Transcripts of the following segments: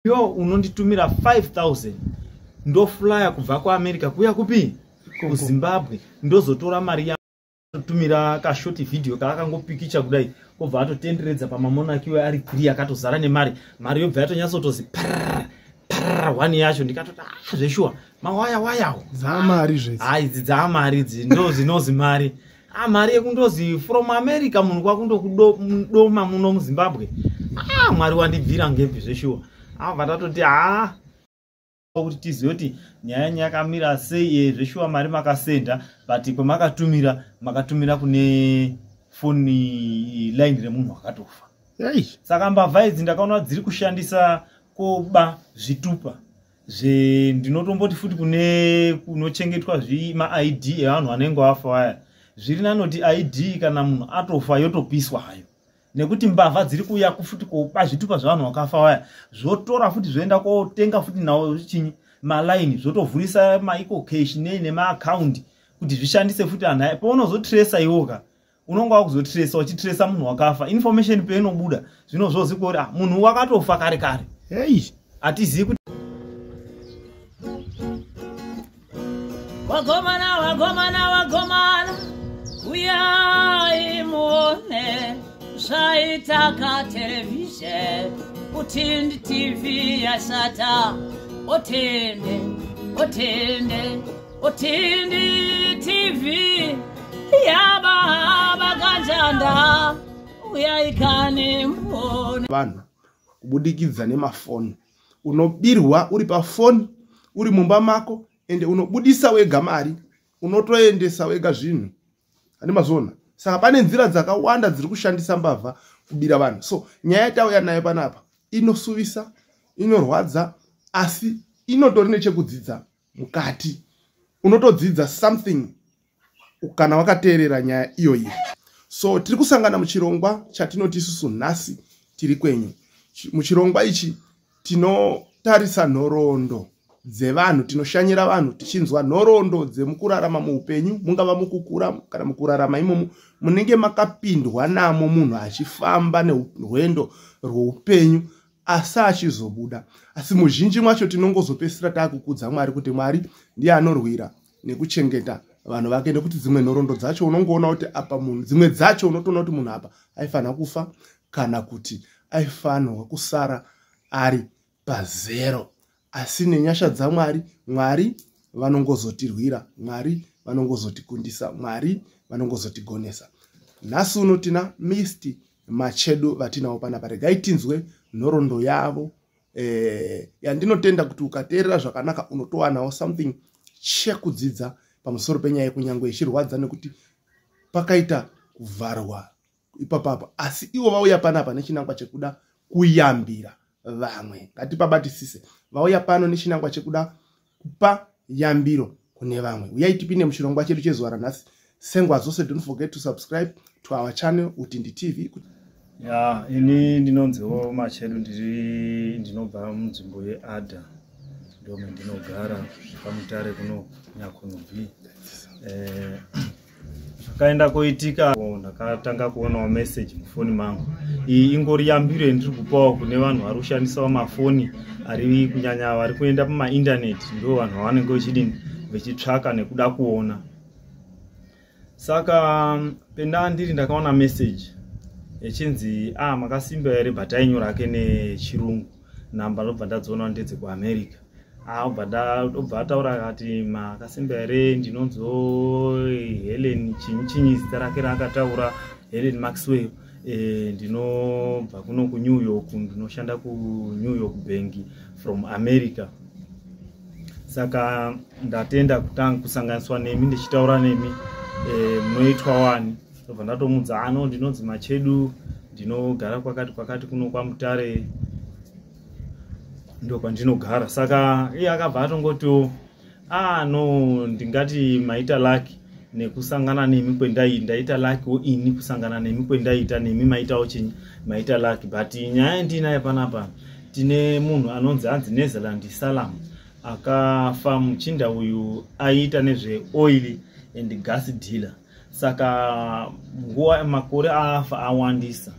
Yo unonditumira 5000 ndoflya kubva kuAmerica kuya kupi kuZimbabwe, ndozotora mari yatumira kashort video kaakangopikicha kudai, kobva atotenderedza pamamonakiwe ari 3 akatozara nemari. Mari yobva yatonyatsotozi prrr prrr one yacho. Ndikatoti, ah, zveshuwa mawaya wayawo. Dzaamari zvese. Hai, idzi dzaamari idzi, ndo zvinozi mari. Ah, mari yekundozi from America munhu kwakundokudoma muno muZimbabwe. Ah, Mwari wandibvira ngepi zveshuwa. Abva tatoti ha kuti tizive kuti nyaya yenyu yakamira sei. Zveshuwa mari makasenda, but kwemakatumira makatumira kune phone line remunhu akatofa. Saka mbavha idzi ndakaona dziri kushandisa kuba zvitupa zve ndinotomboti futi kune kunochengetwa maID evanhu vanenge vafa vaya, zviri nanoti ID kana munhu atofa yotopiswa hayo, nekuti mbavha dziri kuuya futi koba zvitupa zvevanhu vakafa vaya, zvotora futi zvoenda kotenga futi nawo chinyi malaini, zvotovhurisa maEcoCash nei nemaakaundi kuti zvishandise futi. Anhu aya paunozotresa iwoka unonga wakuzotresa, uchitresa munhu wakafa, information peinobuda zvinozvozikwa kuti ah, munhu wakatofa kare kare. Hatizivi kuti Wagomana, wagomana, wagomana, uyai muone zvaitaka television. Utindi TV yashata. Otende, otende, Utindi TV yababa kanjanda, uyai kani muone. Vanhu kubudikidza nemafoni, unobirwa uri pafoni, uri mumba mako, ende unobudisa wega mari, unotoendesa wega zvinhu, ane mazviona. Saka pane nzira dzakawanda dziri kushandisa mbavha kubira vanhu. So nyaya yatauya nayo panapa inosuvisa, inorwadza, asi inotori nechekudzidza mukati. Unotodzidza something kana wakateerera nyaya iyoyi. So tiri kusangana muchirongwa chatinoti isusu nhasi tiri kwenyu. Muchirongwa ichi tinotarisa nhoroondo dzevanhu, tinoshanyira vanhu tichinzwa nhoroondo dzemukurarama muupenyu, mungava mukukura kana mukurarama imomo munenge makapindwa namo, munhu achifamba nerwendo rweupenyu asi achizobuda. Asi muzhinji mwacho tinongozopedzisira taakukudza Mwari kuti Mwari ndiye anorwira nekuchengeta vanhu vake, nekuti dzimwe nhoroondo dzacho unongoona kuti apa munhu, dzimwe dzacho unotoona kuti munhu apa aifanira kufa kana kuti aifanirwa kusara ari pazero, asi nenyasha dzaMwari, Mwari vanongozotirwira, Mwari vanongozotikundisa, Mwari vanongozotigonesa. Nhasi uno tina Mr Machedu vatinawo panapa. Regai tinzwe nhoroondo yavo yandinotenda kuti ukateerera zvakanaka unotowanawo something chekudzidza pamusoro penyaya yekunyange ichirwadza nekuti pakaita kuvharwa ipapapo, asi ivo vauya panapa nechinangwa chekuda kuyambira vamwe. Ngatipabatisise, vauya pano nechinangwa chekuda kupa yambiro kune vamwe. Uyai tipinde muchirongwa chedu chezuva ranhasi. Sengwa dzose, don't forget to subscribe to our channel, Utindi TV. Ya, ini ndinonziwo Machedu, ndiri ndinobva munzvimbo yeAda, ndo mandinogara paMutare kuno Nyakunubvi. Zvakaenda koitika, ndakatanga kuonawo message mufoni mangu. Iyi ingori yambiro yandiri kupawo kune vanhu vari kushandisawo mafoni, ari kunyanya vari kuenda pamaindaneti, ndo vanhu vavanenge vechidini vechitsvaka nekuda kuona. Saka pendaa ndiri ndakaona message yechinzi, ah, makasimba here? But ainyora ake nechirungu, namba ndobva ndadziona ndedzekuAmerica. Ah, obva ataura akati, makasimba here? Ndinonzo Helen chinyi chinyi, zita rake raakataura Helen Maxwell. Ndinobva kuno kuNew York, ndinoshanda kuNew York Bank from America. Saka ndatenda kutanga kusanganiswa nemi, ndichitaura nemi. Munoitwa wani? Ndobva ndatomudza, ano ndinonzi Machedu, ndinogara kwakati kwakati kuno kwaMutare, ndo kwandinogara. Saka iye akabva atongotiwo, ah no, ndingati maita lucky nekusangana nemi kwendai ndaita luckywo ini kusangana nemi kwendaita nemi, maitawo chinyi, maita lucky. But nyaya yandinayo panapa, tine munhu anonzi anzi Netherland Salam akafa. Muchinda uyu aiita nezveoil and gas dealer. Saka nguva makore aafa awandisa.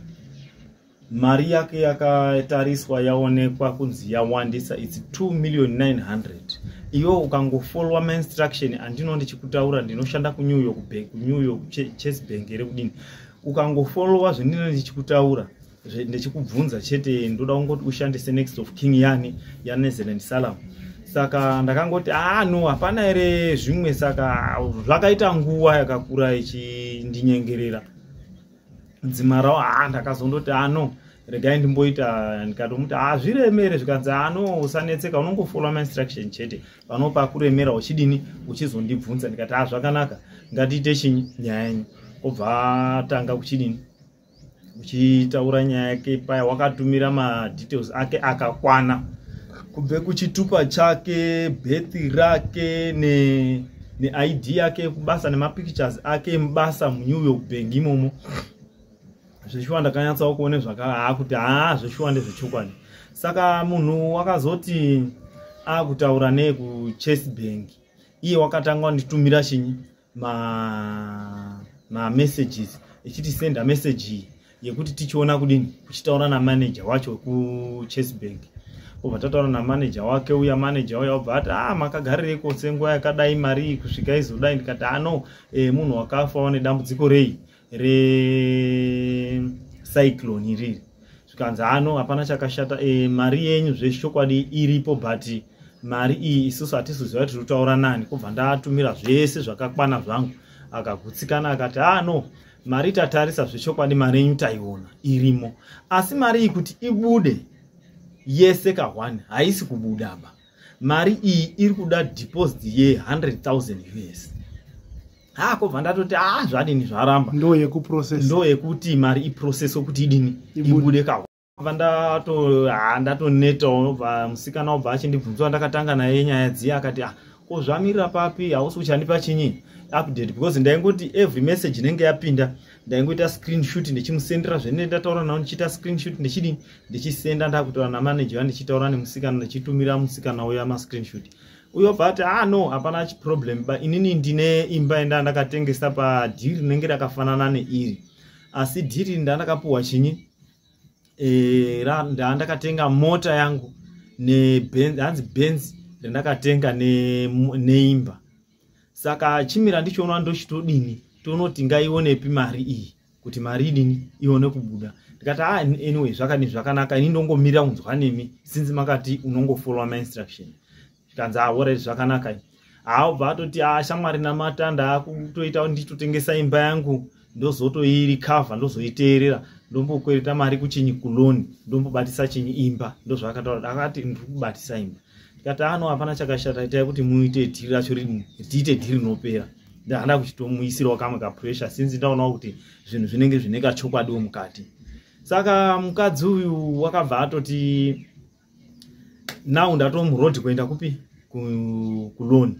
Mari yake yakatariswa, yaonekwa kunzi yawandisa, it's 2 million 900. Iwe ukangofollowa mainstruction andino ndichikutaura, ndinoshanda kuNew York Bank, kuNew York Chase Bank here kudini, ukangofollowa zvendino ndichikutaura, ndichikubvunza chete, ndoda kungoti ushandise next of kin yani yaNezeland Salam. Saka ndakangoti, ah no, hapana here zvimwe? Saka zvakaita nguva yakakura ichindinyengerera dzimarawo. Ha, ndakazondoti, ano, regai ndimboita. Ndikatomuti, ha, zviremere. Zvikanzi, ano, usanetseka, unongofollowa mainstruction chete, panopa kuremera uchidini, uchizondibvunza. Ndikati, ha, zvakanaka, ngatiite chinyi nyaya yenyu. Obva atanga kuchidini, uchitaura nyaya yake paya. Wakatumira madetails ake akakwana, kubve kuchitupa chake, birth rake, neID yake yekubasa, nemapictures ake emubasa muNew York Bank imomo. Zveshuwa ndakanyatsawo kuone zvaka kuti haa, zveshuwa ndezvechokwadi. Saka munhu wakazoti akutaura nekuChase Bank, iye wakatanga wanditumira chinyi, mamessages, echiti senda message iyi yekuti tichiona kudini, kuchitaura namanager wacho wekuChase Bank. Obva tataura namanager wake uya. Manager uya obva ati, ah, makagarireko senguva yakadai, mari iyi kusvika izodai? Ndikati, ano, munhu wakafawo nedambudziko rei, recyclone iriri. Zvikanzi, ano, hapana chakashata, mari yenyu zvechokwadi iripo, but mari iyi isusu hatisiziva kuti tiri kutaura nani. Kubva ndatumira zvese zvakakwana zvangu, akagutsikana, akati, ah no, mari tatarisa zvechokwadi, mari yenyu taiona irimo, asi mari iyi kuti ibude yese ka1 haisi kubuda ba. Mari iyi iri kuda deposit ye100 000 US. Ha, kobva ndatoti, a, zvadini, zvaramba. Ndo yekuprocess. Ndo yekuti mari iprocesswe kuti idini? Ibude. Ibude ka. Bva ndato, ha, ndatonetawo. Bva musikana wabva achindibvunzwa, ndakatanga naye nyaya dziya, akati, ah, ko zvamirira papi? Hausi uchandipa chinyi, update? Because ndaingoti every message inenge yapinda ndaingoita screenshot ndichimusendera zvendine ndataura nawo, ndichiita screenshot, ndichidini, ndichisenda. Ndakutaura namanager, ndichitaura nemusikana, ndichitumira musikana uya mascreenshot. Uyo bva ati, ah no, hapana chiproblem ba, inini ndine imba yenda ndakatengesa padeal rinenge rakafanana neiri, asi deal ndandakapuhwa chinyi, ndandakatenga mota yangu neBenz, hanzi Benz randakatenga neimba. Saka chimira ndichiona ndochitodini, tonoti ngaionepi mari iyi, kuti mari idini, ione kubuda. Ndikati, ah, anyway, zvakadini, zvakanaka, ini ndongomira kunzwa nemi since makati unongofollowa mainstruction. Zvikanzi, ah, alright, zvakanaka. Haubva atoti, ah, shamwari, namata, ndaakutoita nditotengesa imba yangu, ndozotoirecover, ndozoiteerera, ndombokwereta mari kuchinyi, kuloan, ndombobatisa chinyi, imba. Ndozvaakataura, akati ndiri kubatisa imba. Ndikati, ano, hapana chakashata, itai kuti muite deal racho ridini, tiite deal rinopera. Ndahanda kuchitomuisirawo kamwe kapressure since ndaonawo kuti zvinhu zvinenge zvine kachokwadiwo mukati. Saka mukadzi uyu wakabva atoti, now ndatomuroad kuenda kupi, kuloan,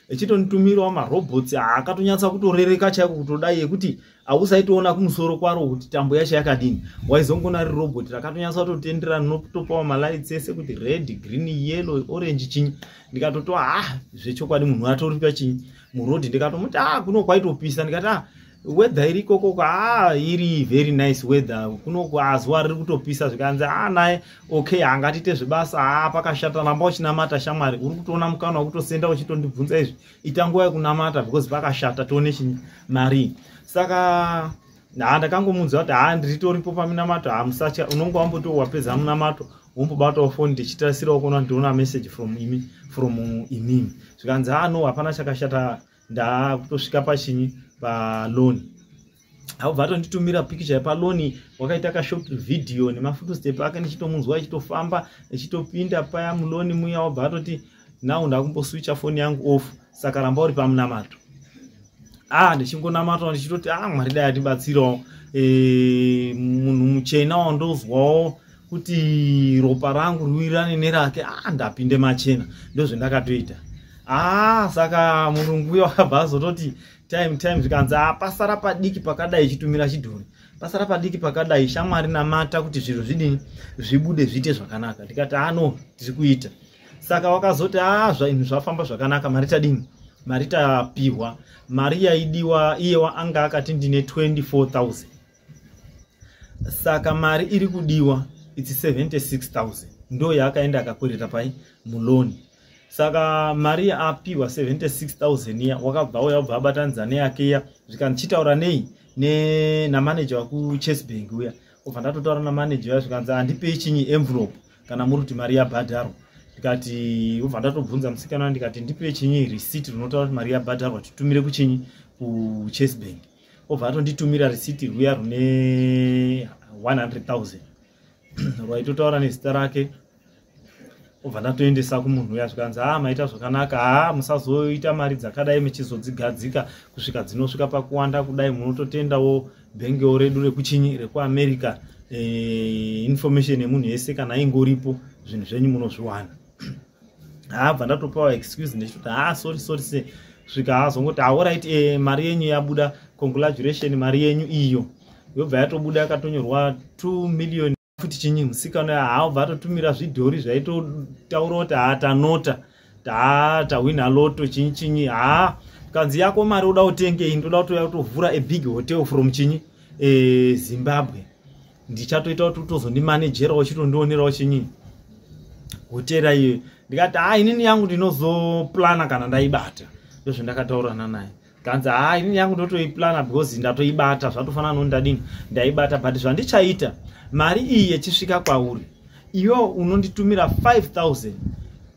echitonditumirawo marobots akatonyatsa kutorereka chaiko, kutodai yekuti hausaitoona kumusoro kwaro kuti tambo yacho yakadini, waizongona riri robot rakatonyatsa kutotendera, rinotopawo malights ese kuti red, green, yellow, orange, chinyi. Ndikatotoa, ah, zvechokwadi munhu atori pachinyi, muroad. Ndikatomuti, ah, kuno kwaitopisa. Ndikati, ah, weather iri ikoko, ah, iri very nice weather kuno, zuva riri kutopisa. Zvikanzi, ah, naye, okay, hangatite zvebasa. Ah, pakashata, ramba uchinamata shamwari, uri kutoona mukana wekutosenda uchitondibvunza izvi, ita nguva yekunamata because pakashata, tione chinyi, mari. Saka ha, ndakangomunzwa kuti, ha, ndiritoripo paminamato, ha, musacha, unonge wamboti wapedza munamato, wombobatawo foni, ndichitarasirawo kuona ndiona message from imi, from imimi. Zvikanzi, ha, no, hapana chakashata, ndakutosvika pachinyi, paloan. Aubva atonditumira pikicha yepaloan, wakaita kashort video nemafootstep ake, ndichitomunzwa achitofamba, echitopinda paya muloan muya. Wabva atoti, now ndakumboswitcha foni yangu off, saka ramba uri pamunamato. Ah, ndichingonamatawo, ndichitoti, ah, Mwari dai atibatsirawo, munhu muchena wandozwawo kuti ropa rangu riwirirane nerake. Ah, ndapinde machena, ndozvendakatoita. Ah, saka murungu uyo akabva azototi time time, zvikanzi, ah, pasara padiki pakadai, chitumira chidhori, pasara padiki pakadai, shamwari, namata kuti zviro zvidini, zvibude, zviite zvakanaka. Ndikati, ano, tiri kuita. Saka wakazoti, a, zvinhu zvafamba zvakanaka, mari tadini, mari tapihwa, mari yaidiwa. Iye anga akati ndine 24,000. Saka mari iri kudiwa, it's 76,000, ndo yaakaenda akakwereta pai muloni. Saka mari yaapiwa 76,000 iya, wakabva uya, ubva abatanidza neyake iya. Zvikandichitaura nei namaneja wekuChase Bank uya. Ubva ndatotaura namaneja uya, zvikanzi, "Handipei chinyi envelope kana muri kuti mari yabhadharwa." Ndikati, ubva ndatobvunza musikana, ndikati, "Ndipei chinyi receipt rinotaura kuti mari yabhadharwa, titumire kuchinyi, kuChase Bank." Obva atonditumira receipt ruya rune 100,000 rwaitotaura nezita rake. Obva ndatoendesa kumunhu uya, zvikanzi, "Ha, maita zvakanaka. Ha, musazoita mari dzakadai muchizodzigadzika kusvika dzinosvika pakuwanda kudai. Munototendawo bhengewo redu rekuchinyi, rekuAmerica. Information yemunhu yese kana ingoripo, zvinhu zvenyu munozviwana." Habva ndatopawa excuse ndechitoti, "Ha, sorry, sorry." Se svika azongoti, "Alright, mari yenyu yabuda. Congratulation, mari yenyu iyo." Yobva yatobuda yakatonyorwa 2 million futi chinyi. Musikana haabva atotumira zvidhori zvaitotaura kuti, "Ha, tanota, tahwina lotto," chinyi chinyi. Ha, kanzi, "Yako mari uda utengei?" "Ndoda kutoya kutovhura a big hotel from chinyi, Zimbabwe. Ndichatoita kuti utozondimanejerawo, chitondionerawo chinyi hotera iyoyo." Ndikati, "Ha, inini yangu ndinozoplana kana ndaibata." Ndozvandakataurana naye. Kanzi, "Ha, inini yangu ndotoiplana because ndatoibata, zvatofanana nondadini, ndaibata. But zvandichaita, mari iyi yechisvika kwauri iwo, unonditumira 5000,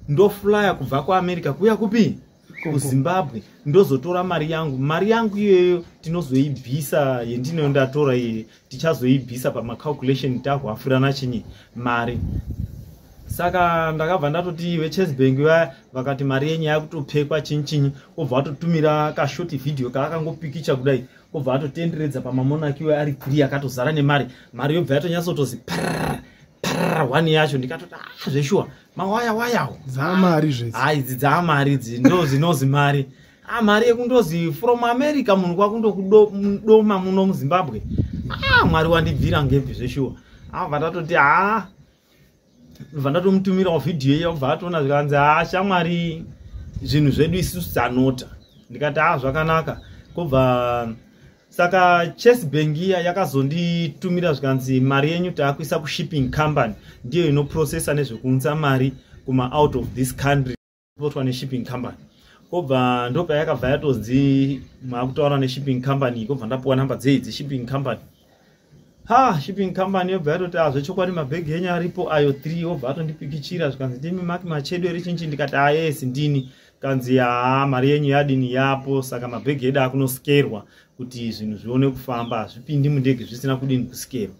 ndoflya kubva kuAmerica kuya kupi, kuZimbabwe, ndozotora mari yangu. Mari yangu iyoyo tinozoibvisa yendinoyo ndatora iye, tichazoibvisa pamacalculation tahwafurana chinyi mari." Saka ndakabva ndatoti veChase Bank vaya vakati mari yenyu yakutopfekwa chinyi chinyi. Obva atotumira kashort video kaakangopikicha kudai, obva atotenderedza pamamonaki iwe ari 3 akatozara nemari. Mari yobva yatonyatsotozi parara parara one yacho. Ndikatoti, "Ah, zveshuwa, mawaya wayawo." Dzaamari zvese. Hai, idzi dzaamari idzi, ndo zvinozi mari. Ah, mari yekundozi from America, munhu kwakundokudoma muno muZimbabwe. Ah, Mwari wandibvira ngepi zveshuwa. Abva ndatoti, ha, bva ndatomutumirawo vhidhiyo iya, ubva atoona. Zvikanzi, "Ha, shamwari, zvinhu zvedu isusu dzanota." Ndikati, "Ha, zvakanaka." Kobva saka Chase Bank iya yakazonditumira, zvikanzi, "Mari yenyu taakuisa kushipping company, ndiyo inoprocessa nezvekuunza mari kuma out of this country, potwa neshipping company." Kobva ndopayakabva yatonzi maakutaura neshipping company. Kobva ndapuwa namba dzei dzeshipping company. Ha, shipping company yobva yatoti, "Azvechokwadi, mabhegi enyu aripo ayo 3." Obva atondipikichira, zvikanzi, "Ndimi Maki Machedu ere?" Chinchi. Ndikati, "Ayesi, ndini." Kanzi, "Haa, mari yenyu yadini, yapo. Saka mabhegi edu akunoskerwa kuti zvinhu zvione kufamba. Hazvipindi mundege zvisina kudini, kuskerwa."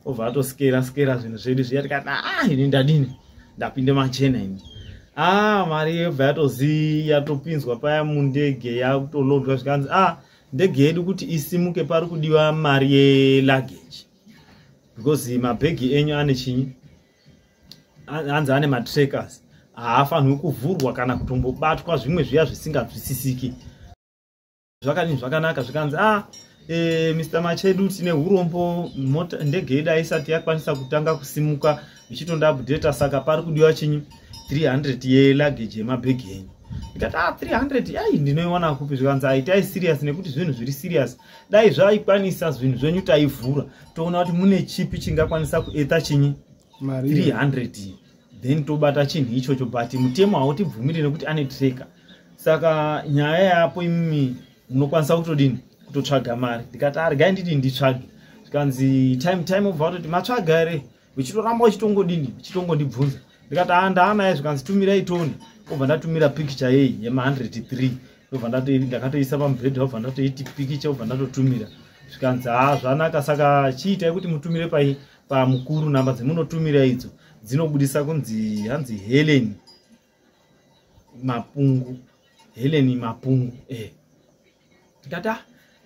Obva atoskera skera zvinhu zvedu zviya. Tikati, "A, ini ndadini, ndapinde machena ini." A, mari yobva yatozi yatopinzwa paya mundege, yakutolodwa. Zvikanzi, "A, ndege yedu kuti isimuke pari kudiwa mari yeluggage because mabhegi enyu ane chinyi, hanzi ane matrackers, haafanirwi kuvhurwa kana kutombobatwa zvimwe zviya zvisinganzwisisiki." Zvakadini, zvakanaka. Zvikanzi, "A, Mr Machedu, tine urombo, ndege yedu haisati yakwanisa kutanga kusimuka, ichitonda saka pari kudiwa chinyi, 300 yeluggage yemabhegi enyu." Ndikati, "A, 300 ai ndinoiwana kupi?" Zvikanzi, "Aitai serious nekuti zvinhu zviri serious. Dai zvaikwanisa, zvinhu zvenyu taivhura toona kuti mune chipi chingakwanisa kueta chinyi 300, then tobata chinhu ichocho. But mutemo hautibvumiri nekuti ane tracker. Saka nyaya yapo, imimi munokwanisa kutodini, kutotsvaga mari." Ndikati, "Aregai ndidi nditsvage." Zvikanzi, "Time time." Ubva watoti, "Matsvaga here?" Uchitoramba uchitongodini, uchitongondibvunza. Ndikati, "A, ndaanaye." Zvikanzi, "Tumirai toni." Obva ndatumira pikicha yei yema103. Obva ndakatoisa pamubhedha, obva ndatoiti pikicha, obva ndatotumira. Zvikanzi, "Ha, zvanaka. Saka chiitai kuti mutumire pai, pamukuru. Namba dzemunotumira idzo dzinobudisa kunzi hanzi Helen Mapungu, Helen Mapungu." Ndikati, "Ah,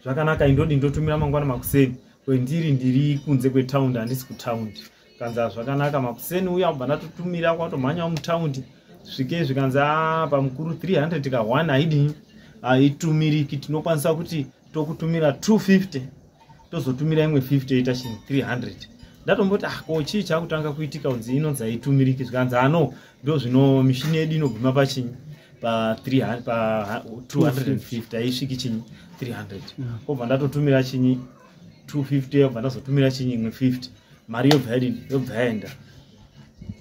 zvakanaka. Indodi ndotumira mangwana makuseni kwendiri, ndiri kunze kwetaundi, handisi kutaundi." Kanzi, "Zvakanaka, makuseni uya." Ubva ndatotumira, kwatomhanyawo mutaundi. Svikei, zvikanzi, "A, pamukuru, 300 ka 1 haidini, haitumiriki. Tinokwanisa kuti tokutumira 250, tozotumira imwe 50, ita chinhu 300." Ndatomboti, "Ah, ko chii chakutanga kuitika kunzi inonzi haitumiriki?" Zvikanzi, "Ano, ndo zvino mishini yedu inoguma pachinyi, pa 250, haisviki chinyi 300." Obva ndatotumira chinyi. 250 yobva ndazotumira chinyi imwe 50, mari yobva yadini, yobva yaenda.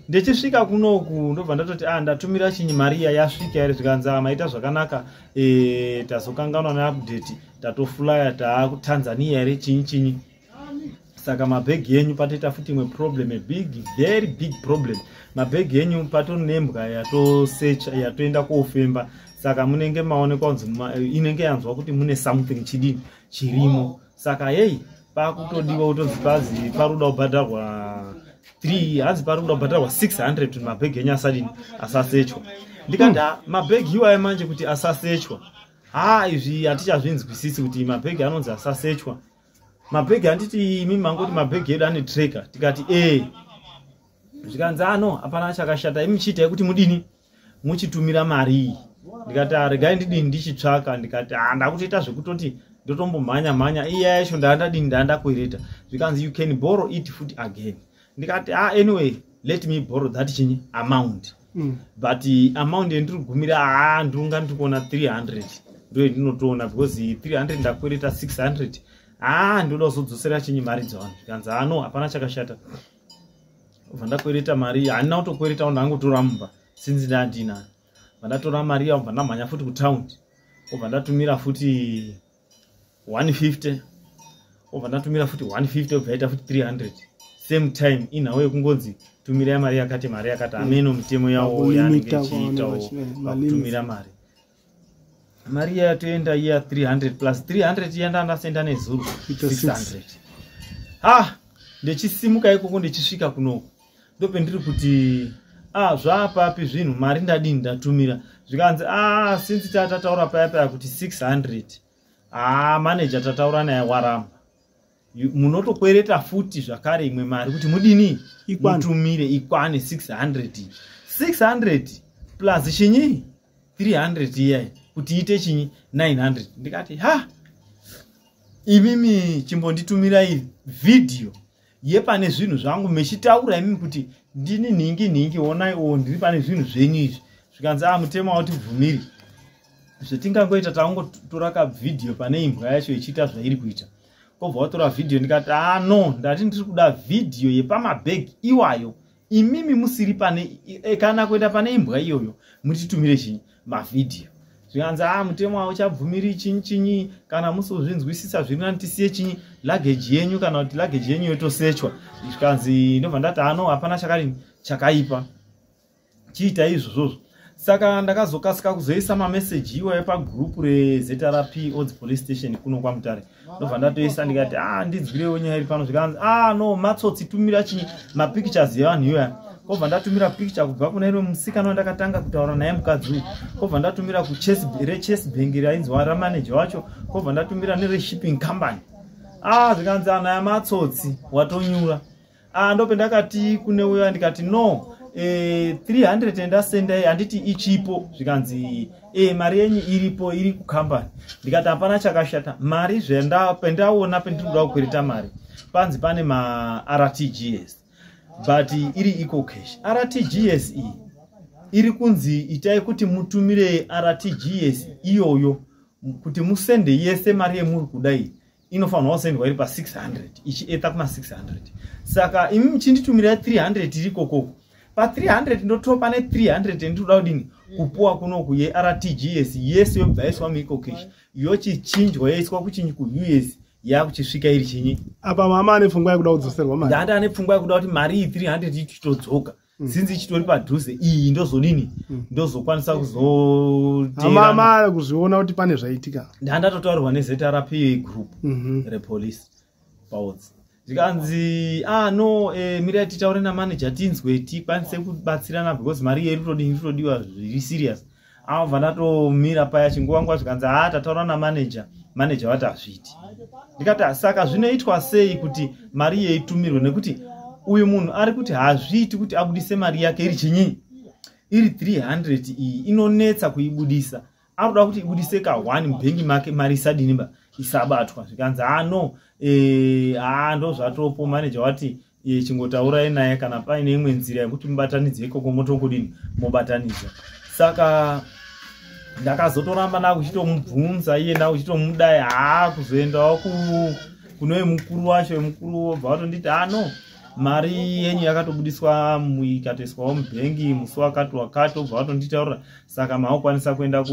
Ndichisvika kunoku ndobva ndatoti, "Ah, ndatumira chinyi mari iya, yasvika here?" Zvikanzi, "Ah, maita zvakanaka, tazokanganwa neupdate, tatofulaya taakuTanzania here, chinyi chinyi. Saka mabhegi enyu patoita futi imwe problem, a big, very big problem. Mabhegi enyu patonembwa yatosecha, yatoenda kofemba, saka munenge maonekwa kunzi inenge yanzwa kuti mune something chidini chirimo. Saka hei, pakutodiwa kutonzi pazi paruda kubhadharwa 3, hanzi pari kuda kubhadharwa 600 kuti mabhegi enyu asadini, asasechwa." Ndikati, "Ah, mabhegi iwayo manje kuti asasechwa, ha, izvi hatichazvinzwisisi kuti mabhegi anonzi asasechwa. Mabhegi, handiti imi mangoti mabhegi edu ane tracker?" Tikati, "E." Zvikanzi, "Ano hapana chakashata, imi chiitai kuti mudini, muchitumira mari iyi." Ndikati, "Ah, regai ndidini, ndichitsvaka." Ndikati, "Ah, ndakutoita zvekutoti ndotombomhanya mhanya iya yacho ndaandadini, ndaandakwereta." Zvikanzi, "You can borrow it futi again." Ndikati, "Ah, anyway, let me borrow that chinyi amount." But amount yendiri kugumira, haa, ndunga ndiri kuona 300 ndo yendinotoona, because 300 ndakwereta 600, haa, ndoda kuzodzosera chinyi mari dzavanhu. Zvikanzi, "Ano hapana chakashata." Bva ndakwereta mari, handina kutokweretawo, ndangotora mumba sinzi ndandinayo. Bva ndatora mari yavo, bva ndamhanya futi kutaundi, obva ndatumira futi 150, obva ndatumira futi 150, obva yaita futi 300 same time. Inhau yekungonzi tumirai mari yakati, mari yakati, ameno mitemo yavo yaanenge Pakulimita ichiitawo kwavanenge pakutumira mari. Mari iya yatoenda iya 300 plus 300 iya ndandasenda nezuro, Ita 600. Ha, ndichisimuka ikoko, ndichisvika kunoku, ndopendiri kuti, "A, zvaapapi zvinhu? Mari ndadini, ndatumira?" Zvikanzi, "A, since tatataura paya paya kuti 600, ha, maneja tataura naye, waramba. Munotokwereta futi zvakare imwe mari kuti mudini, Ikwane. mutumire ikwane 600, 600 plus chinyi 300 iyai kuti iite chinyi 900." Ndikati, "Ha, imimi chimbonditumirai vhidhiyo yepane zvinhu zvangu, mechitaura imimi kuti ndini nhingi nhingi, onai o ndiri pane zvinhu zvenyu izvi." Zvikanzi, "A, mutemo hautibvumiri. Zvetingangoita, tangotora kavhidhiyo pane imbwa yacho ichiita zvairi kuita." Kobva watora vhidhiyo. Ndikati, "A, no, ndati ndiri kuda vhidhiyo yepamabhegi iwayo, imimi musiri pane kana kuenda pane imbwa iyoyo, mutitumire chinyi mavhidhiyo." Zvikanzi, "A, mutemo hauchabvumiri, chinyi chinyi. Kana musozvinzwisisa, zviri nani tisiye chinyi luggage yenyu, kana kuti luggage yenyu yotosechwa." Zvikanzi, ndobva ndati, "Ano hapana chakadini chakaipa, chiita izvozvozvo." Saka ndakazokasika kuzoisa mameseji iwayo pagurupu reZRP Odzi Police Station kuno kwaMutare. Ndobva ndatoisa, ndikati, "A, ndinzwirewo nyaya iri pano." Zvikanzi, "A, no, matsotsi, tumira chinyi mapictures evanhu iwaya." Kobva ndatumira picture kubva kuna iro musikana wandakatanga kutaura naye, mukadzi uyu. Kobva ndatumira reChase Bank rainzwa ramaneja wacho, kobva ndatumira nereshipping company. A, zvikanzi, "Ana yamatsotsi, watonyura." A, ndopendakati kune uyo, ndikati, "No, 300 endasendai, handiti ichipo?" Zvikanzi, "Mari yenyu iripo, iri kukambani." Ndikati, "Hapana chakashata, mari pendaona pendiri kuda kukwereta mari panzi pane maRTGS, but iri EcoCash. RTGS iyi iri kunzi itai kuti mutumire RTGS iyoyo kuti musende yese mari yemuri kuda iyi, inofanirwa kusendwa iri pa600, ichieta kuma600. Saka imi muchinditumirai 300 iri kokoko, pa300 ndotopa ne300 endinoda kudini kupuwa kunoku yeRTGS yese, yobva yaiswa muEcoCash, yochichinjwa, yoiswa kuchinyi kuUS, yakuchisvika iri chinyi." Apa mama ane pfungwa yekuda kudzoserwa mari. Ndanda ane pfungwa yekuda kuti mari iyi 300 ichitodzoka, sinzi ichitori padhuze iyi, ndozodini, ndozokwanisa kuzotera. Mama ari kuzviona kuti pane zvaitika. Ndandatotaurirwa neZRP group repolice paOdzi. Zvikanzi, "Ah, no, mirai titaure namanager, tinzwe tikwanise kubatsirana, because mari iyi iri kutodiwa zviri serious." Abva ndatomira paya chinguva nguva, zvikanzi, "Ha, tataura namanager, manager vati hazviiti." Ndikati, "Ah, saka zvinoitwa sei kuti mari iye itumirwe, nekuti uyu munhu ari kuti hazviiti kuti abudise mari yake iri chinyi, iri 300 iyi, inonetsa kuibudisa. Ari kuda kuti ibudise ka1 mubhengi make, mari isadini ba, isabatwa." Zvikanzi, "Ha, no, ha, ndo zvatopo. Manager wati chingotaurai naye, kana paine imwe nzira yekuti mubatanidze ikoko, motongodini, mobatanidza." Saka ndakazotoramba ndakuchitomubvunza iye, ndakuchitomudai, haa, kuzoendawo Kune mukuru wacho, mukuru wobva watonditi, "Ano ah, mari yenyu yakatobudiswa, ikatoiswawo mubhengi musi wakati wakati." Obva watonditaurira, "Saka maukwanisa kuenda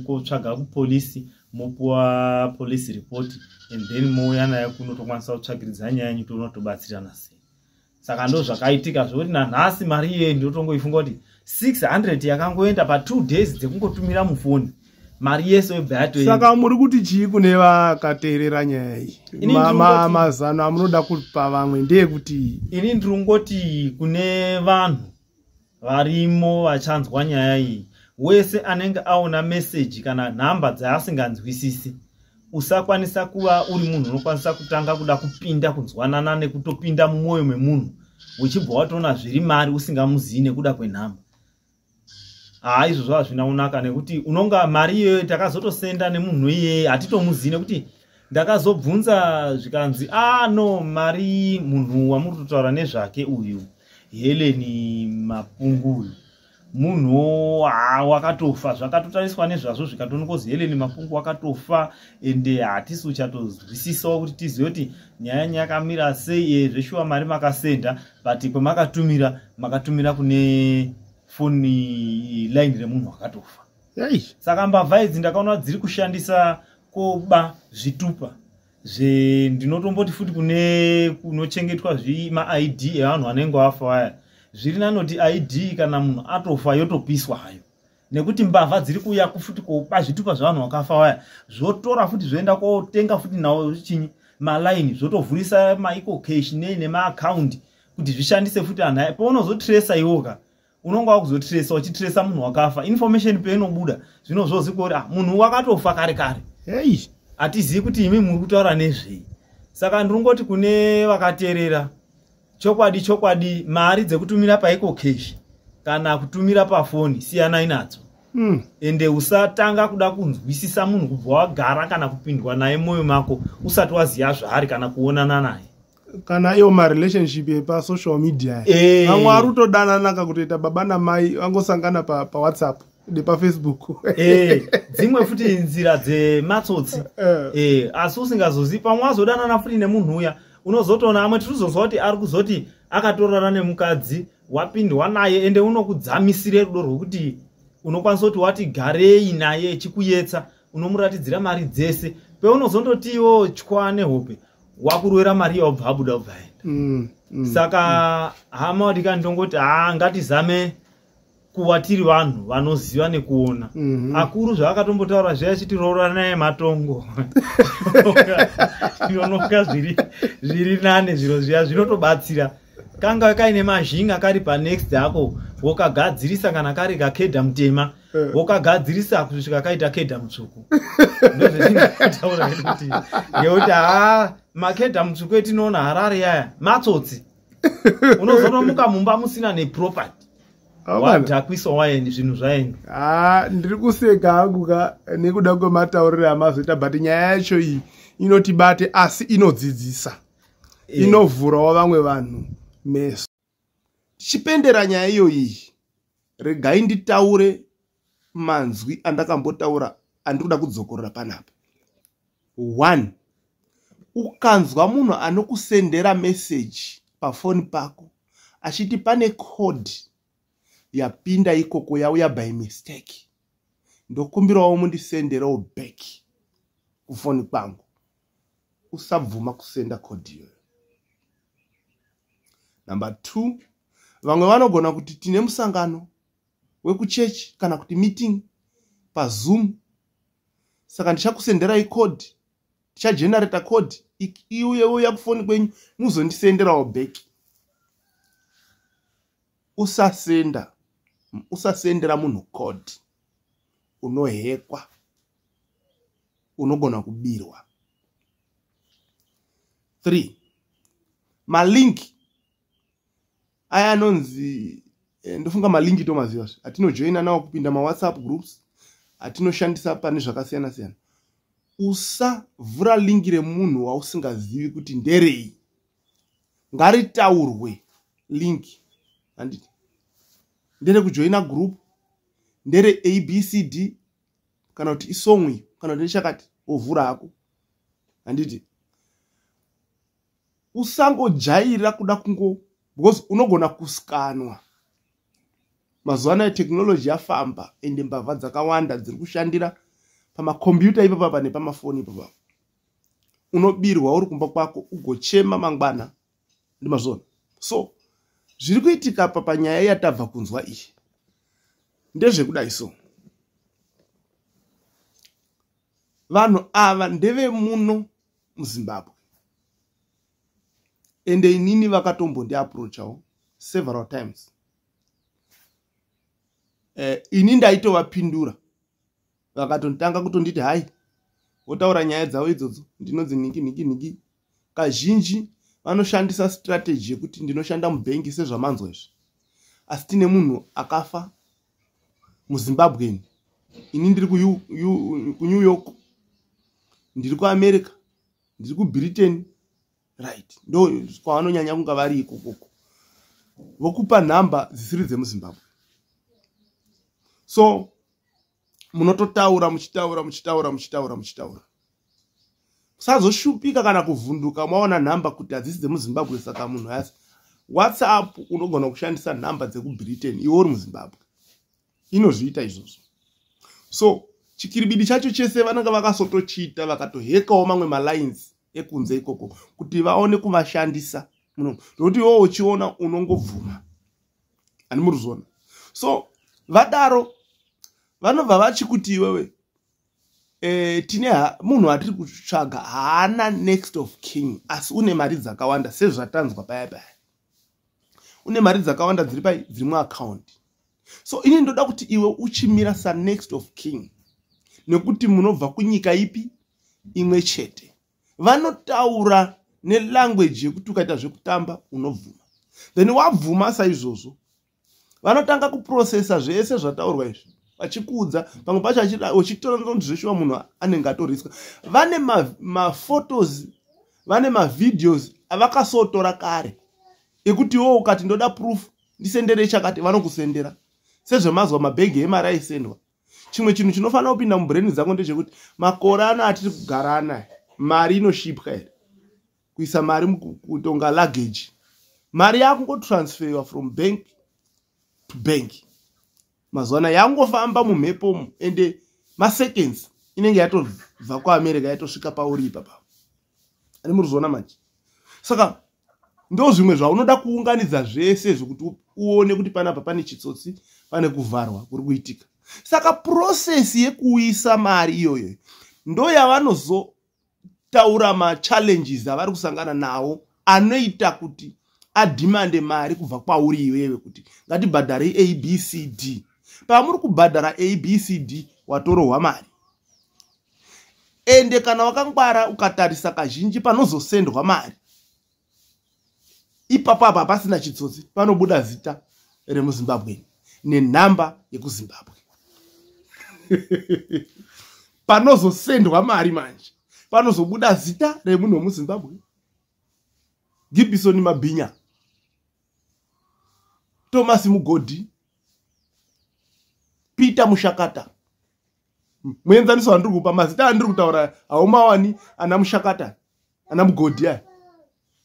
kutsvaga kupolisi, mopuwa police report, and then mouya nayo kuno, tokwanisa kutsvagiridza nyaya yenyu, tonotobatsirana sei." Saka ndo zvakaitika, zvokuti nanhasi mari iyeyo ndinotongoifunga kuti 600 yakangoenda pa2 days dzekungotumira mufoni, mari yese yobva yatoenda. Saka muri kuti chii kune vakateerera nyaya iyi? Mazano amunoda kupa vamwe ndeyekuti? Ini ndiri kungoti kune vanhu varimo vachanzwa nyaya iyi, wese anenge aona meseji kana nhamba dzaasinganzwisisi, usakwanisa kuva uri munhu unokwanisa kutanga kuda kupinda kunzwanana nekutopinda mumwoyo memunhu, uchibva watoona zviri mari usingamuzii nekuda kwenhamba. Haa, izvozvo hazvina kunaka, nekuti unonga mari iyoyo takazotosenda nemunhu iyeye hatitomuzii, nekuti ndakazobvunza zvikanzi, "A ah, no, mari munhu wamuri kutotaura nezvake uyu, Heleni Mapungu uyu, munhu wakatofa." Zvakatotariswa nezvazvo, zvikatonokozi Heleni Mapungu wakatofa, ende hatisi uchatozwisisawo kuti tizive kuti nyaya yanyu yakamira sei. Zveshuwa mari makasenda, but kwemakatumira, makatumira kune foni line remunhu wakatofa. Saka mbavha idzi ndakaona dziri kushandisa koba zvitupa. Ndinotomboti futi kune kunochengetwa maID evanhu vanenge vafa vaya, zviri nanoti ID kana munhu atofa yotopiswa hayo, nekuti mbavha dziri kuuya futi koba zvitupa zvevanhu vakafa vaya, zvotora futi, zvoenda kotenga futi nawo chinyi malaini, zvotovhurisa maEcoCash nei nemaakaundi kuti zvishandise futi anhu aya. Paunozotresa iwoka, unonga wakuzotresa, uchitresa munhu wakafa, information peinobuda zvinozvozikwa kuti, ah, munhu wakatofa kare kare. Hatizivi kuti imi muri kutaura nezvei. Saka ndinongoti kune vakateerera, chokwadi chokwadi, mari dzekutumira paEcoCash kana kutumira pafoni, siyanai nadzo. Ende usatanga kuda kunzwisisa munhu kubva wagara kana kupindwa naye mwoyo mako usati waziva zvaari kana kuonana naye. Kana iwo marelationship epasocial media, vamwe vari kutodanana kakutoita baba namai vangosangana paWhatsApp nepaFacebook. Dzimwe futi nzira dzematsotsi. Asi usingazozivi, pamwe wazodanana futi nemunhu uya, unozotoona amwe tirikuzozwa kuti ari kuzoti akatorara nemukadzi, wapindwa naye, ende unokudzamisire rudo rwekuti unokwanisa kuti wati garei naye echikuyetsa, unomuratidzira mari dzese, peunozondotiwo tya nehope, wakurwera mari yaubva abuda, ubva aenda. Saka hama wadika, ndongoti haa, ngatizame kuva tiri vanhu vanoziva nekuona. Akuru zvavakatombotaura zviya chiti rooranaye matongo, zvinonoka zviri nane. Zviro zviya zvinotobatsira, kanga kaine mazhinga kari panext ako, wokagadzirisa, kana kari kakedha mutema, wokagadzirisa kusvika kaita kedha mutsvuku. Ndozvetinotaura kuti ngekuti haa, makedha mutsvuku etinoona Harare yaya matsotsi. Unozonomuka mumba musina neproperty, wadhakwiswa, waendi, zvinhu zvaenda. Ha, ndiri kuseka hangu ka nekuda kwematauriro amazoita, but nyaya yacho iyi inotibate, asi inodzidzisa, inovhurawo vamwe vanhu meso. Tichipendera nyaya iyoyi, regai nditaure manzwi andakambotaura andiri kuda kudzokorora panapa. One, ukanzwa munhu anokusendera meseji pafoni pako achiti pane code yapinda ikoko, yauya by mistake, ndokumbirawo mundisenderawo back kufoni kwangu, usabvuma kusenda code iyoyo. Number two, vamwe vanogona kuti tine musangano wekuchechi kana kuti meeting paZoom, saka ndichakusenderai code, tichagenerata code iuye uya kufoni kwenyu, muzondisenderawo back. Usasenda, usasendera munhu code. Unohekwa, unogona kubirwa. 3, malink aya anonzi ndofunga malinki tomaziva zve, atinojoina nawo kupinda maWhatsApp groups atinoshandisa pane zvakasiyana siyana. Usavhura linki remunhu wausingazivi kuti nderei. Ngaritaurwe link, handiti nderekujoina group, ndere ABCD, kana kuti isong iyo, kana kuti nechakati, wovhura hako, handiti? Usangojairira kuda kungo, because unogona kuskanwa. Mazuva anaya technology yafamba, ende mbavha dzakawanda dziri kushandira pamakombiyuta ipapapa nepamafoni ipapapa. Unobirwa uri kumba kwako, ugochema mangwana. Ndimazvona. So zviri kuitika pa panyaya yatabva kunzwa iyi ndezvekudai. So vanhu ava ndevemuno muZimbabwe, ende inini vakatombondiapproachawo several times. Ini ndaitovapindura, vakatotanga kutonditi hai, votaura nyaya dzavo idzodzo, ndinonzi nhingi nhingi nhingi. Kazhinji vanoshandisa strategy yekuti ndinoshanda mubhengi, sezvamanzwa izvi, asi tine munhu akafa muZimbabweni, ini ndiri kuNew York, ndiri kuAmerica, ndiri kuBritain, right? Ndo kwavanonyanya kunga vari ikokoko, vokupa nhamba dzisiri dzemuZimbabwe. So munototaura, muchitaura, muchitaura, muchitaura, muchitaura. Musazoshupika kana kuvhunduka maona nhamba kuti hadzisi dzemuZimbabwe. Saka munhu asi WhatsApp unogona kushandisa nhamba dzekuBritain iwe uri muZimbabwe, inozviita izvozvo. So chikiribidi chacho chese vanenge vakasotochiita, vakatohekawo mamwe malines ekunze ikoko kuti vaone kuvashandisa muno, nokuti iwewo uchiona unongobvuma. Hani muri kuzviona? So vadaro vanobva vachikuti iwewe, tine munhu atiri kutsvaga, haana next of kin, asi une mari dzakawanda, sezvatanzwa paya paya, une mari dzakawanda dziri pai, dziri muakaundi. So ini ndoda kuti iwe uchimira sanext of kin, nekuti munobva kunyika ipi? Imwe chete. Vanotaura nelanguage yekuti ukaita zvekutamba unobvuma. Then wabvuma saizvozvo, vanotanga kuprocessa zvese zvataurwa izvi, vachikuudza pamwe pacho uchitora kuti zveshuwa munhu anenge atoriswa. Vane maphotos, vane mavideos avakasotora kare, ekuti iwo ukati ndoda proof, ndisenderei chakati, vanokusendera, sezvemazuva mabhegi emari aisendwa. Chimwe chinhu chinofanira kupinda mubrain dzako ndechekuti makore ano atiri kugara anaya, mari inoshipwa here? Kuisa mari kutonga luggage, mari yakungotransferwa from bank to bank. Mazuva anaya yangofamba mumhepo, ende maseconds inenge yatobva kuAmerica, yatosvika pauri ipapa. Ani muri kuzviona manje? Saka ndo zvimwe zvaunoda kuunganidza zvese zvekuti uone kuti panapa pane chitsotsi, pane kuvharwa kuri kuitika. Saka process yekuuyisa mari iyoyo ndo yavanozotaura machallenges avari kusangana nawo, anoita kuti adhimande mari kubva kwauri iwewe, kuti ngatibhadharei ABCD. Pamuri kubhadhara ABCD, watorohwa mari. Ende kana wakangwara ukatarisa, kazhinji panozosendwa mari ipapo apa pasina chitsotsi, panobuda zita remuZimbabwe nenhamba yekuZimbabwe. Panozosendwa mari manje, panozobuda zita remunhu wemuZimbabwe, Gibison Mabhinya, Thomas Mugodhi, Peter Mushakata. Muenzaniso wandiri kupa, mazita andiri kutaura haumawani. Ana Mushakata, ana Mugodhi aya,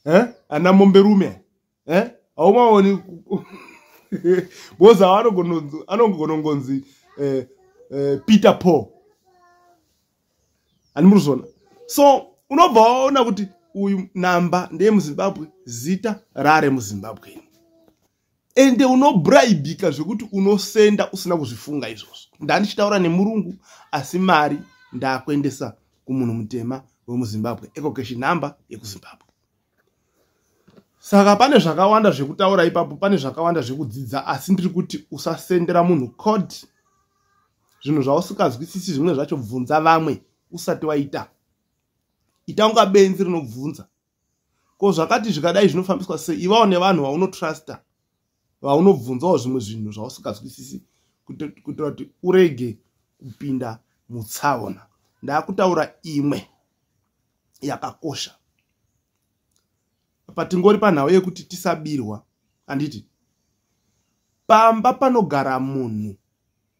eh? Ana Momberume, eh? Haumaoni, because anogona kungonzi Peter Paul. Hani muri kuzviona? So unobva waona kuti uyu namba ndeyemuZimbabwe, zita rare muZimbabwe, ende unobribika zvekuti unosenda usina kuzvifunga izvozvo. Ndandichitaura nemurungu, asi mari ndakuendesa kumunhu mutema wemuZimbabwe, EcoCash nhamba yekuZimbabwe. Saka pane zvakawanda zvekutaura ipapo, pane zvakawanda zvekudzidza, asi ndiri kuti usasendera munhu code, zvinhu zvausikazwisisi. Zvimwe zvacho bvunza vamwe usati waita. Ita unga benzi rinobvunza, ko zvakati zvikadai zvinofambiswa sei? Ivawo nevanhu vaunotrusta, vaunobvunzawo zvimwe zvinhu zvausikazwisisi, kuitira kuti urege kupinda mutsaona. Ndaakutaura imwe yakakosha patingori panhau yekuti tisabirwa, handiti? Pamba panogara munhu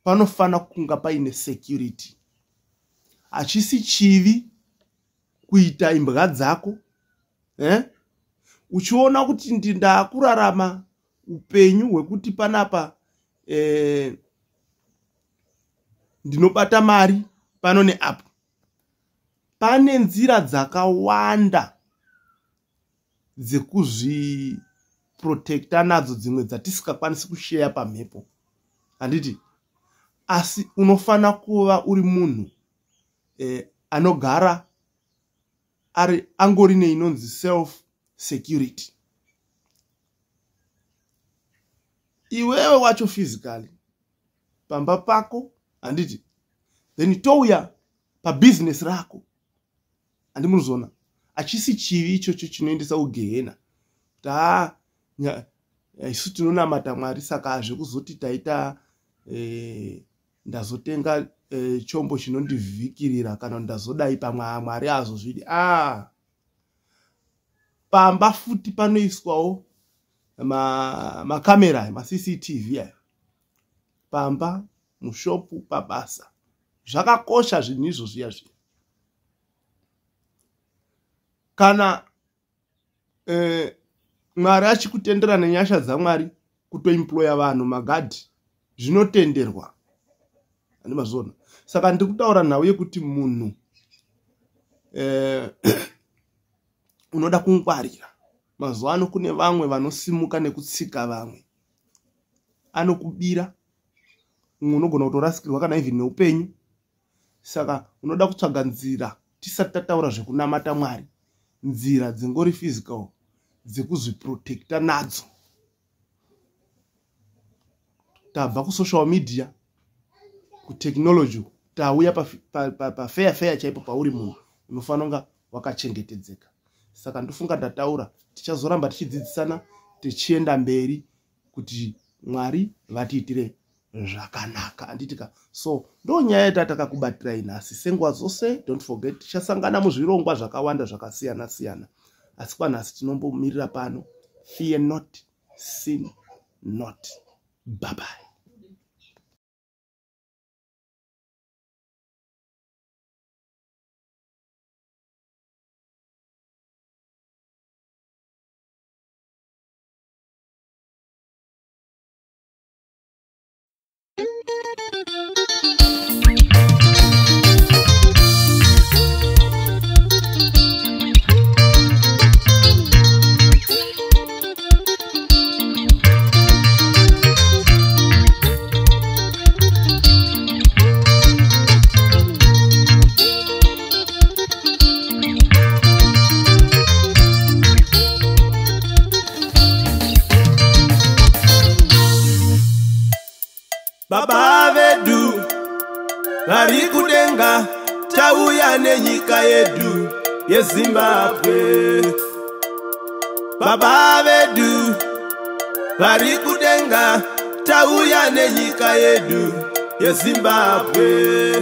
panofanira kunga paine security. Hachisi chivi kuita imbwa dzako, eh? Uchiona kuti ndakurarama upenyu hwekuti panapa ndinobata mari pano neapo. Pane nzira dzakawanda dzekuzviprotekta nadzo, dzimwe dzatisingakwanisi kusheya pamhepo, handiti? Asi unofana kuva uri munhu anogara ari angori neinonzi self security. Iwewe wacho physically pamba pako, handiti? Then touya pabhizinesi rako, handi munozona? Hachisi chivi ichocho chinoendesa kugehena kuti haa, isu tinonamata Mwari, saka zvekuzoti taita ndazotenga chombo chinondivhikirira kana ndazodai, pamwe Mwari azozvidi. Pamba futi panoiswawo makamera, maCCTV aya, pamba, mushopu, pabasa. Zvakakosha zvinhu izvo zviya zviya. Kana Mwari achikutendera nenyasha dzaMwari kutoemploya vanhu, magadhi, zvinotenderwa, handi mazviona? Saka ndiri kutaura nhau yekuti munhu unoda kungwarira. Mazuva ano kune vamwe vanosimuka nekutsika vamwe, anokubira, umwe unogona kutorasikirwa kana even neupenyu. Saka unoda kutsvaga nzira, tisati tataura zvekunamata Mwari, nzira dzingori physical dzekuzviprotekta nadzo. Tabva kusocial media, kutechnology, tauya pafeya feya chaipo pauri munhu unofanira kunga wakachengetedzeka. Saka ndofunga ndataura, tichazoramba tichidzidzisana tichienda mberi kuti Mwari vatiitire zvakanaka, handitika? So ndo nyaya yatatakakubatirai nhasi. Senguva dzose, don't forget, tichasangana muzvirongwa zvakawanda zvakasiyana siyana, asi kwanhasi tinombomirira pano. Fear not, sin not. Bye bye. Baba vedu vari kudenga, tauya nenyika yedu yeZimbabwe. Baba vedu vari kudenga, tauya nenyika yedu yeZimbabwe.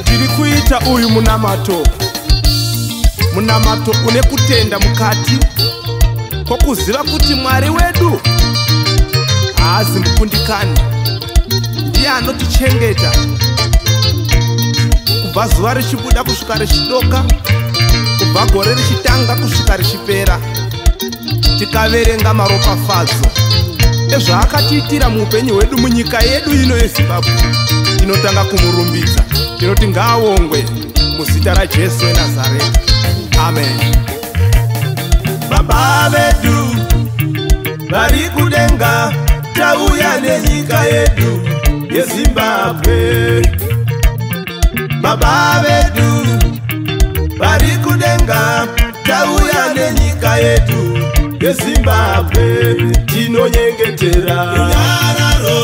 Tiri kuita uyu munamato, munamato une kutenda mukati kwokuziva kuti Mwari wedu haazi mukundikani, ndiye anotichengeta kubva zuva richibuda kusvika richidoka, kubva gore richitanga kusvika richipera. Tikaverenga maropafadzo ezvaakatiitira muupenyu hwedu munyika yedu ino yeZimbabwe, tinotanga kumurumbidza, tinoti ngaawongwe muzita raJesu weNazareta, amen. Baba vedu vari kudenga, tauya nenyika yedu yeZimbabwe. Baba vedu vari kudenga, tauya nenyika yedu yeZimbabwe. Tinonyengetera runyararo.